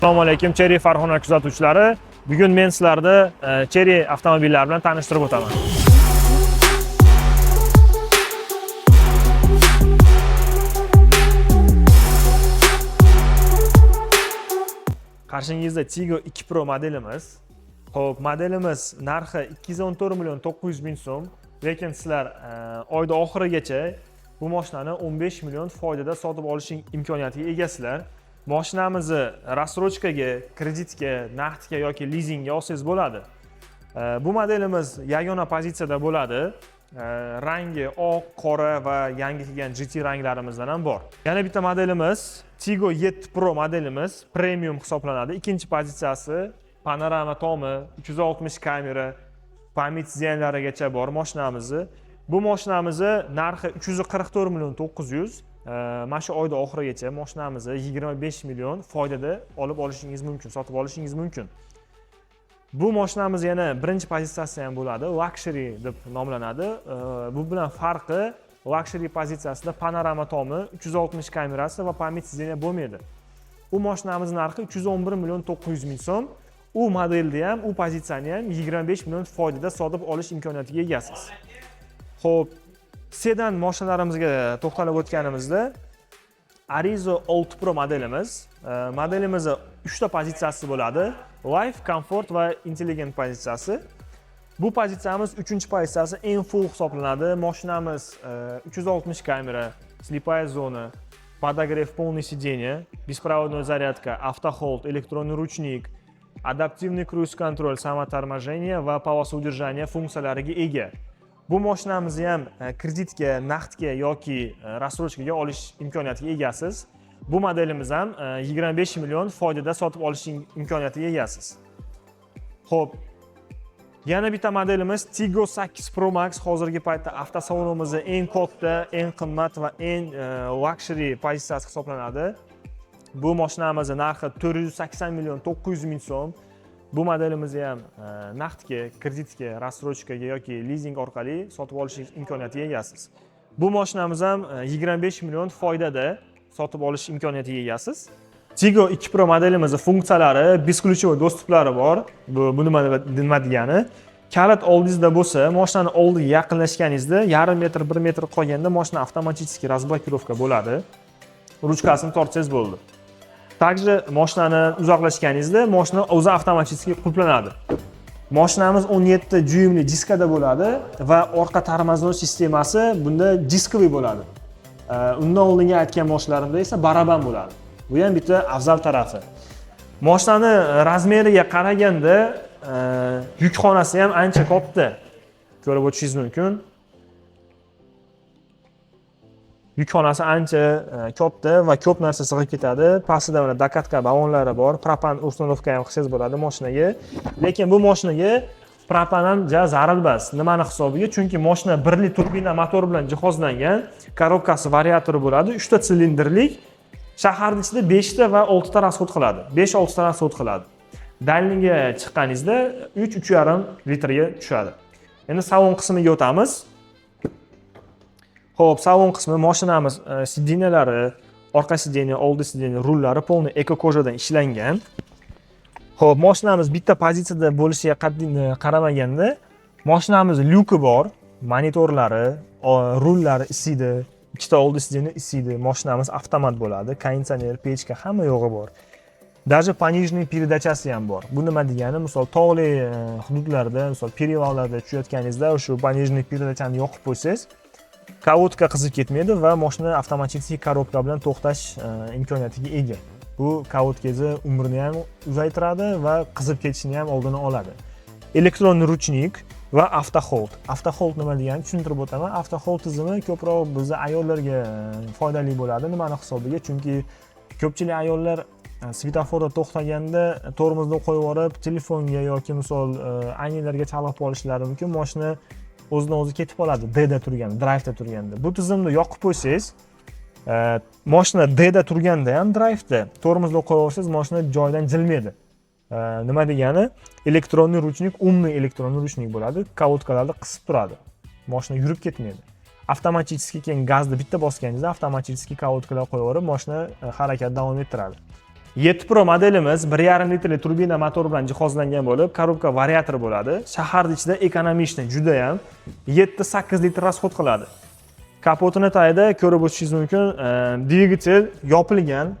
Assalomu alaykum, Chery Farg'ona kuzatuvchilari. Bugun men sizlarni Chery avtomobillari bilan tanishtirib o'taman. Qarshingizda Tiggo 2 Pro modelimiz. Xo'p, modelimiz narxi 214 million 900 ming so'm, lekin sizlar oyda oxirigacha bu mashinani 15 million foydada sotib olish imkoniyatiga egasizlar. Mashinamizni рассрочка ga, kreditga, naqdga yoki lizingga olsangiz bo'ladi. Bu modelimiz yagona pozitsiyada bo'ladi. Rangi oq, qora va yangi kelgan GT ranglarimizdan ham bor. Yana bitta modelimiz Tiggo 7 Pro modelimiz premium hisoblanadi. Ikkinchi pozitsiyasi, panorama tomi, 360 kamera, память сиденья larigacha bor mashinamizni. Bu mashinamizni narxi 344 million 900. Mana shu oyda oxirigacha mashinamizni 25 million foydada olib olishingiz mumkin, sotib olishingiz mumkin. Bu mashinamiz yana birinchi pozitsiyasi ham bo'ladi, luxury deb nomlanadi. Bu bilan farqi, luxury pozitsiyasida panorama tomi, 360 kamerasi va память сиденья bo'lmaydi. U mashinamiz narxi 311 million 900 ming so'm. U modelni ham, u pozitsiyani ham 25 million foydada sotib olish imkoniyatiga egasiz. Xo'p, sedan mashinalarimizga to'xtalib o'tganimizda, Arrizo 6 Pro modelimiz. Modelimizni uchta pozitsiyasi bo'ladi: Life, Comfort va Intelligent pozitsiyasi. Bu pozitsiyamiz uchinchi pozitsiyasi, eng full hisoblanadi. Mashinamiz 360 kamera, слепая зона, подогрев полный сиденья, беспроводная зарядка, автохолд, электронный ручник, адаптивный круиз-контроль, самоторможение va полоса удержания funksiyalariga ega. Bu mashinamizni ham kreditga, naqdga yoki рассрочка ga olish imkoniyatiga egasiz. Bu modelimiz ham 25 million foydada sotib olish imkoniyatiga egasiz. Xo'p, yana bitta modelimiz Tiggo 8 Pro Max. Hozirgi paytda avtosalonimizda eng katta, eng qimmat va eng luxury pozitsiyasi hisoblanadi. Bu mashinamizni narxi 480 million 900 ming so'm. Bu modelimizni ham naqdga, kreditga, рассрочка ga yoki lizing orqali sotib olish imkoniyatiga egasiz. Bu mashinamiz ham 25 million foydada sotib olish imkoniyatiga egasiz. Tiggo 2 Pro modelimizni funksiyalari, бесключевой доступ lari bor. Bu nima degani? Kalit oldingizda bo'lsa, mashinani oldiga yaqinlashganingizda yarim metr, 1 metr qolganda mashina avtomatik разблокировка bo'ladi. Ruchkasini tortsangiz bo'ldi. Также mashinani uzoqlashganingizda mashina o'zi avtomatik qulflanadi. Mashinamiz 17 dyuymli diskada bo'ladi va orqa тормозной sistemasi bunda дисковый bo'ladi. Undan oldingi aytgan mashinalarimda esa baraban bo'ladi. Bu ham bitta afzal tarafi. Mashinani размер iga qaraganda yukxonasi ham ancha katta. Ko'rib o'tishingiz mumkin. Yukxonasi ancha katta va ko'p narsa sig'ib ketadi. Pastida mana докатка ballonlari bor. Propan установка ham qilsangiz bo'ladi mashinaga. Lekin bu mashinaga propan ham ja zarur emas. Nimani hisobiga? Chunki mashina 1 li turbina motor bilan jihozlangan, korobkasi variatori bo'ladi, 3 ta silindrlik. Shaharni ichida 5 ta va 6 ta расход qiladi. 5-6 ta расход qiladi. Дальний ga chiqqaningizda 3-3,5 litrga tushadi. Endi salon qismiga o'tamiz. Xo'p, salon qismi, mashinamiz сиденья lari, orqa сиденья, oldi сиденья, rullari полный эко кожа dan ishlangan. Xo'p, mashinamiz bitta pozitsiyada bo'lishiga qat'iy qaramaganda, mashinamiz lyuki bor, monitorlari, rullari isiydi, ikkita oldi сиденья isiydi. Mashinamiz avtomat bo'ladi, konditsioner, pechka, hamma yo'g'i bor. Даже пониженный передача si ham bor. Bu nima degani? Misol, tog'li hududlarda, misol, перевал larda tushayotganingizda o'sha пониженный передача ni yoqib qo'ysangiz, колодка qizib ketmaydi va mashina avtomatik korobka bilan to'xtash imkoniyatiga ega. Bu колодка ngizni umrini ham uzaytiradi va qizib ketishini ham oldini oladi. Электронный ручник va автохолд. Автохолд nima degani tushuntirib o'taman. Автохолд tizimi ko'proq bizni ayollarga foydali bo'ladi. Nimani hisobiga? Chunki ko'pchilik ayollar svetoforda to'xtaganda tormozni qo'yib yuborib, telefonga yoki misol aynalarga chalg'ib qolishlari mumkin. Mashina o'zidan o'zi ketib qoladi D da turganda, drive'da turganda. Bu tizimni yoqib qo'ysangiz, mashina D da turganda ham, drive'da tormozni qo'yib yuborsangiz, mashina joyidan jilmaydi. Nima degani? Электронный ручник, умный электронный ручник bo'ladi. Колодка larni qisib turadi. Mashina yurib ketmaydi. Avtomatik keyin gazni bitta bosganingizda avtomatik колодка lar qo'yib yuborib, mashina harakat davom ettiradi. 7 Pro modelimiz 1,5 litrli turbina motor bilan jihozlangan bo'lib, коробка вариатор bo'ladi. Shaharni ichida экономичный, judayam 7-8 litr расход qiladi. Kapotini tagida ko'rib o'tishingiz mumkin, dvigatel yopilgan.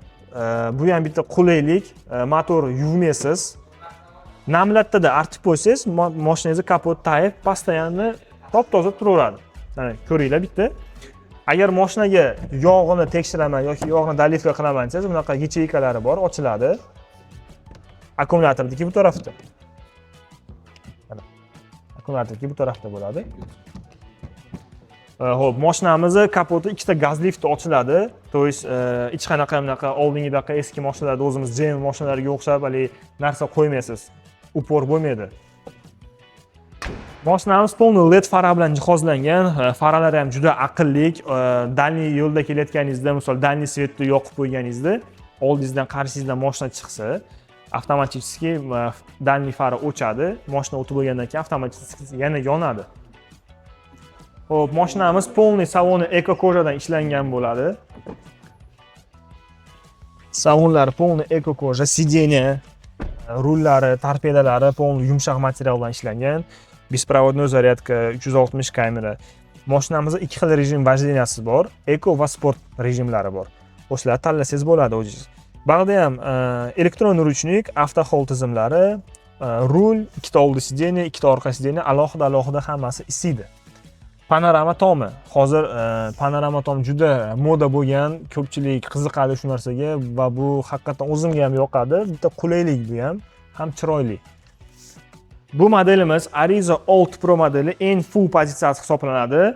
Bu ham bitta qulaylik, motor yuvmaysiz. Namlatda artib qo'ysangiz, moshinangizni kapot tagi постоянно top toza turaveradi. Mana, ko'ringlar bitta. Agar moshinaga yog'ini tekshiraman yoki yog'ni доливка qilaman desangiz, bunaqa ячейка lari bor, ochiladi. Akkumulyatorniki bu tarafda. Mana. Akkumulyatorniki bu tarafda bo'ladi. Xo'p, mashinamizni kapoti ikkita gaz lifti ochiladi. То есть hech qanaqa bunaqa oldingidaqa eski mashinalarda, o'zimiz GM mashinalariga o'xshab haligi narsa qo'ymaysiz. Упор bo'lmaydi. Mashinamiz полный LED fara bilan jihozlangan. Faralari ham juda aqlli. Дальний yo'lda kelayotganingizda, misol, дальний свет ni yoqib qo'yganingizda, oldingizdan, qarshingizdan mashina chiqsa, avtomatik дальний fara o'chadi. Mashina o'tib bo'lgandan keyin avtomatik yana yonadi. Xo'p, mashinamiz полный saloni эко кожа dan ishlangan bo'ladi. Salonlari полный эко кожа, сиденье, rullari, torpedalari полный yumshoq material bilan ishlangan. Беспроводной зарядка, 360 kamera. Mashinamizda ikki xil rejim вождения si bor, eko va sport rejimlari bor. O'shalarni tanlasangiz bo'ladi o'zingiz. Bag'da ham elektron ручник, авто hold tizimlari, rul, ikkita oldi сиденье, ikkita orqa сиденье alohida alohida hammasi isiydi. Panorama tomi. Hozir panorama tom juda moda bo'lgan, ko'pchilik qiziqadi shu narsaga va bu haqiqatdan o'zimga ham yoqadi. Bitta qulaylik bu ham, ham chiroyli. Bu modelimiz Arrizo 6 Pro modeli, eng full pozitsiyasi hisoblanadi.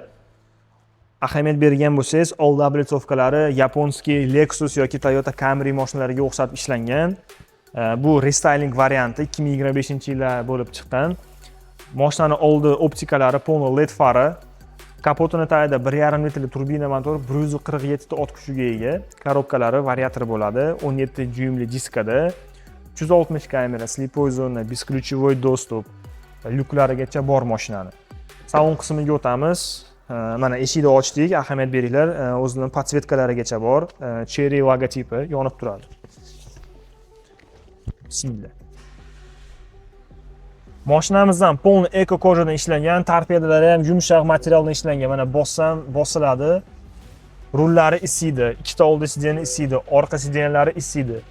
Ahamiyat bergan bo'lsangiz, oldi облицовка lari японский Lexus yoki Toyota Camry mashinalariga o'xshab ishlangan. Bu рестайлинг varianti 2025-yilda bo'lib chiqqan. Mashinani oldi optikalari полный LED fara. Kapotini tagida 1,5 litrli turbina motor, 147 ta ot kuchiga ega. Коробка lari вариатор bo'ladi, 17 dyuymli diskada. 360 kamera, слепой зона, бесключевой доступ, lyuklarigacha bor mashinani. Salon qismiga o'tamiz. Mana, eshikni ochdik, ahamiyat beringlar, o'zini подсветка larigacha bor. Chery logotipi yonib turadi. Bismillah. Mashinamizdan полный эко кожа dan ishlangan, torpedalari ham yumshoq materialdan ishlangan. Mana, bossam bosiladi. Rullari isiydi, ikkita oldi сиденье isiydi, orqa сиденье lari isiydi.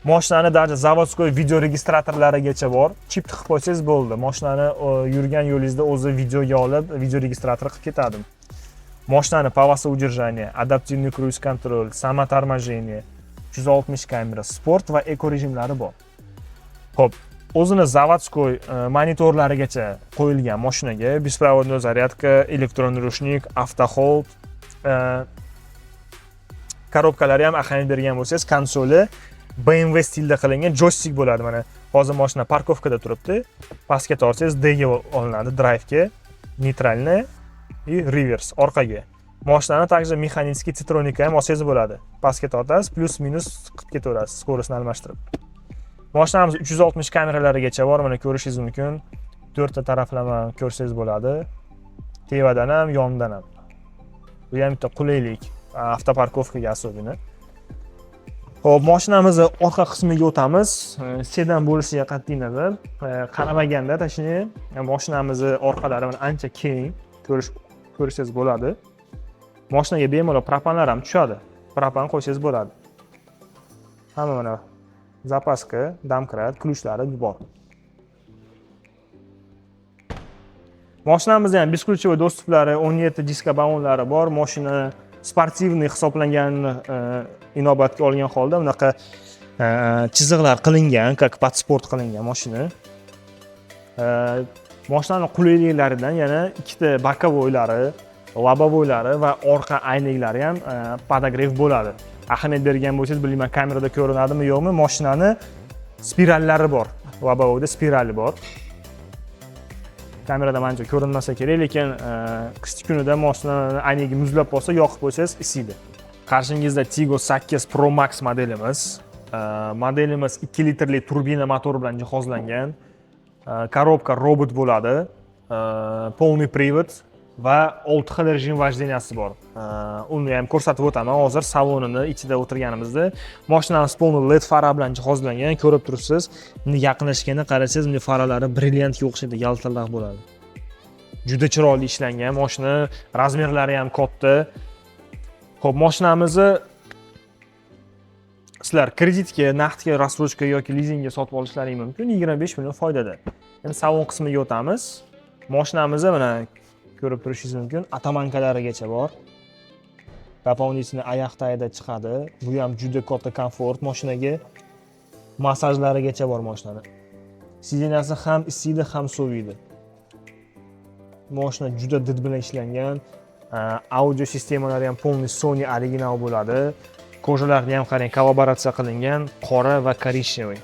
Mashinani даже заводской видеорегистратор larigacha bor. Chip tiqib qo'ysangiz bo'ldi. Mashinani yurgan yo'lingizda o'zi videoga olib, видеорегистратор qilib ketadi. Mashinani полоса удержания, адаптивный круиз-контроль, самоторможение, 360 kamera, sport va eko rejimlari bor. Xo'p, o'zini заводской monitorlarigacha qo'yilgan mashinaga, беспроводной зарядка, электронный ручник, авто hold, коробка lari ham, ahamiyat bergan bo'lsangiz, konsoli BMW stilda qilingan joystik bo'ladi. Mana, hozir mashina парковка da turibdi. Pastga tortsangiz, D ga olinadi, drivega, нейтральный и реверс orqaga. Mashinani также механический типтроник ham olsangiz bo'ladi. Pastga tortasiz, плюс минус qilib ketaverasiz, скорость ni almashtirib. Mashinamiz 360 kameralarigacha bor, mana, ko'rishingiz mumkin. To'rtta taraflama ko'rsangiz bo'ladi. Tevadan ham, yonidan ham. Bu ham bitta qulaylik, автопарковка ga особенно. Xo'p, mashinamizni orqa qismiga o'tamiz. Sedan bo'lishiga qat'iy nazar, qaramaganda, точнее, mashinamizni orqalari mana ancha keng, ko'rsangiz bo'ladi. Mashinaga bemalol propanlar ham tushadi. Propan qo'ysangiz bo'ladi. Hamma, mana, запаска, домкрат, ключ lari bor. Mashinamizda ham бесключевой доступ lari, 17 diska ballonlari bor. Mashina спортивный hisoblanganini inobatga olgan holda bunaqa chiziqlar qilingan, как под sport qilingan mashina. Mashinani qulayliklaridan yana ikkita боковой lari, лобовой lari va orqa oynaklari ham подогрев bo'ladi. Ahamiyat bergan bo'lsangiz, bilmayman, kamerada ko'rinadimi, yo'qmi, mashinani spirallari bor. Лобовой da spirali bor. Kamerada manimcha ko'rinmasa kerak, lekin qishki kunida mashinani aynagi muzlab qolsa, yoqib qo'ysangiz, isiydi. Qarshingizda Tiggo 8 Pro Max modelimiz. Modelimiz 2 litrli turbina motori bilan jihozlangan. Коробка робот bo'ladi. Полный привод. Va 6 xil rejim вождения si bor. Uni ham ko'rsatib o'taman hozir salonini ichida o'tirganimizda. Mashinamiz полный LED fara bilan jihozlangan, ko'rib turibsiz. Bunday yaqinlashganda qarasangiz, bunday faralari brilliantga o'xshaydi, yaltirlaq bo'ladi. Juda chiroyli ishlangan mashina, размер lari ham katta. Xo'p, mashinamizni sizlar kreditga, naqdga, рассрочка yoki lizingga sotib olishlaring mumkin 25 million foydada. Endi salon qismiga o'tamiz. Mashinamizni mana ko'rib turishingiz mumkin, оттоманка larigacha bor. Дополнительный oyoq tagida chiqadi. Bu ham juda katta komfort mashinaga. Massajlarigacha bor mashinani. Сиденья si ham isiydi, ham soviydi. Mashina juda did bilan ishlangan. Audio sistemalari ham полный Sony original bo'ladi. Кожа larni ham qarang, kollaboratsiya qilingan, qora va коричневый.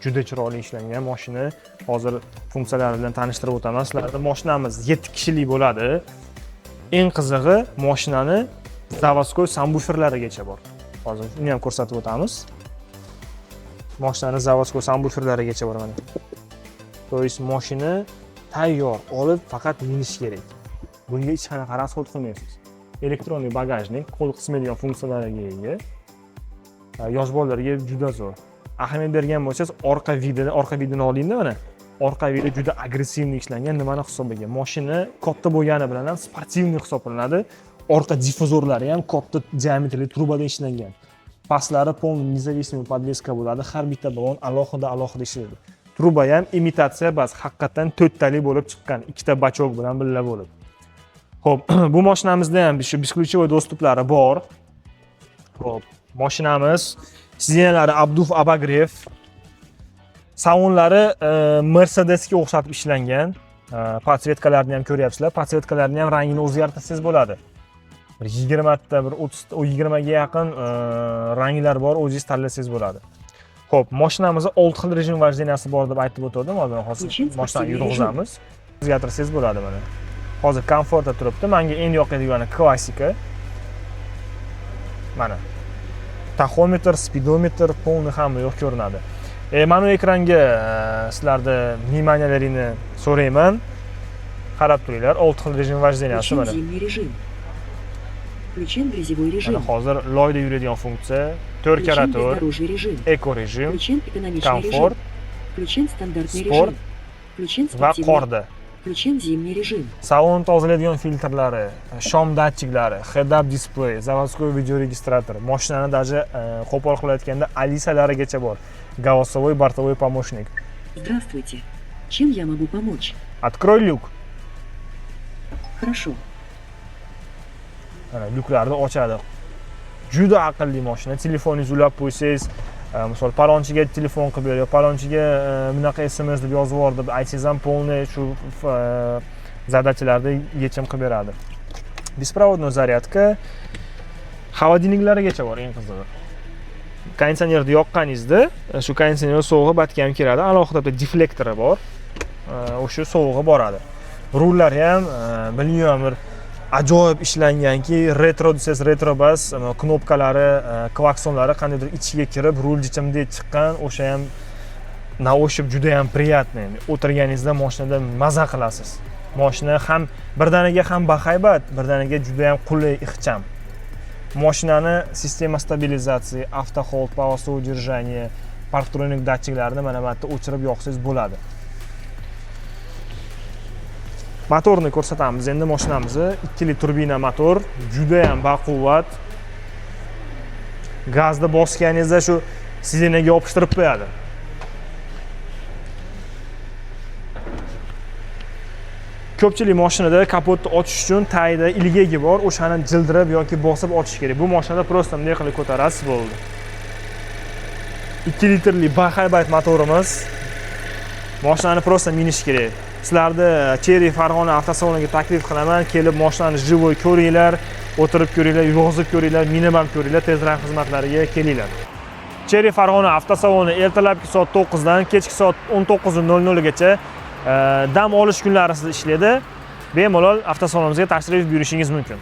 Juda chiroyli ishlangan mashina. Hozir funksiyalari bilan tanishtirib o'taman sizlarni. Mashinamiz 7 kishilik bo'ladi. Eng qizig'i, mashinani заводской сабвуфер larigacha bor. Hozir uni ham ko'rsatib o'tamiz. Mashinani заводской сабвуфер larigacha bor mana. То есть mashina tayyor, olib faqat minish kerak. Bunga hech qanaqa расход qilmaysiz. Электронный багажник, qo'l qismaydigan funksiyalarga ega. Yosh bolalarga juda zo'r. Ahamiyat bergan bo'lsangiz, orqa вид ini, orqa вид ini olingda mana. Orqa вид i juda агрессивный ishlangan, nimani hisobiga? Mashina katta bo'lgani bilan ham спортивный hisoblanadi. Orqa difuzorlari ham katta diametrli trubada ishlangan. Pastlari полный независимый подвеска bo'ladi. Har bitta balon alohida alohida ishlaydi. Truba ham imitatsiya emas, haqiqatdan to'rttalik bo'lib chiqqan, ikkita бачок bilan birga bo'lib. Xo'p, bu mashinamizda ham shu бесключевой доступ lari bor. Xo'p, mashinamiz сиденья lari обдув, обогрев. Salonlari Mercedesga o'xshatib ishlangan. Подсветка larni ham ko'ryapsizlar. Подсветка larni ham rangini o'zgartirsangiz bo'ladi. Bir 20 ta, bir 30 ta, 20 ga yaqin ranglar bor, o'zingiz tanlasangiz bo'ladi. Xo'p, mashinamizda 6 xil rejim вождения si bor deb aytib o'tgandim. Hozir hozir Включить mashinani спортивный yurg'izamiz. O'zgartirsangiz bo'ladi mana. Hozir komfortda turibdi. Menga eng yoqadigani klassika. Mana. Taxometr, spidometr, полный hamma yoq ko'rinadi. Mana bu ekranga sizlarni внимания laringni so'rayman. Qarab turinglar, 6 xil rejim вождения si Включен mana. Зимний режим. Включен грязевой режим. Mana hozir loyda yuradigan funksiya, 4 Включен karra 4, бездорожный режим. Эко rejim, Включен экономичный komfort, режим. Включен стандартный спорт режим. Включен va спортивный. qorda. Включен зимний режим. Salon tozalaydigan filtrlari, shom datchiklari, head-up display, заводской видеорегистратор, mashinani даже qo'pol qilayotganda Alisalarigacha bor. Голосовой бортовой помощник. Здравствуйте. Чем я могу помочь? Открой люк. Хорошо. Mana lyuklarni ochadi. Juda aqlli mashina. Telefoningizni ulab qo'ysangiz, misol palonchiga telefon qilib ber yo palonchiga bunaqa SMS deb yozib yubor deb aytsangiz ham, полный shu задача larni yechim qilib beradi. Беспроводной зарядка, холодильник larigacha bor eng qizig'i. Konditsionerni yoqqaningizda shu konditsioner sovug'i batga ham keladi. Alohida bitta deflektori bor. O'sha sovug'i boradi. Rullari ham bilmayman, bir ajoyib ishlanganki, retro desangiz retro bas, knopkalari, klaksonlari qandaydir ichiga kirib, rul jichimdek chiqqan, o'sha ham на ощупь juda ham приятный. O'tirganingizda mashinada maza qilasiz. Mashina ham birdaniga ham bahaybat, birdaniga juda ham qulay, ixcham. Mashinani система стабилизации, автохолд, полоса удержания, парктроник datchiklarini mana bu yerda o'chirib yoqsangiz bo'ladi. Motorni ko'rsatamiz endi mashinamizni. Ikkili turbina motor, juda ham baquvvat. Gazni bosganingizda shu сиденье ga yopishtirib qo'yadi. Ko'pchilik mashinada kapotni ochish uchun tagida ilgagi bor, o'shani jildirib yoki bosib ochish kerak. Bu mashinada просто bunday qilib ko'tarasiz, bo'ldi. 2 litrli bahaybat motorimiz. Mashinani просто minish kerak. Sizlarni Chery Farg'ona avtosaloniga taklif qilaman. Kelib mashinani живой ko'ringlar, o'tirib ko'ringlar, yurg'izib ko'ringlar, minib ham ko'ringlar, tezroq xizmatlariga kelinglar. Chery Farg'ona avtosaloni ertalabki soat 9 dan kechki soat 19:00 gacha dam olish kunlarisiz ishlaydi. Bemalol avtosalonimizga tashrif buyurishingiz mumkin.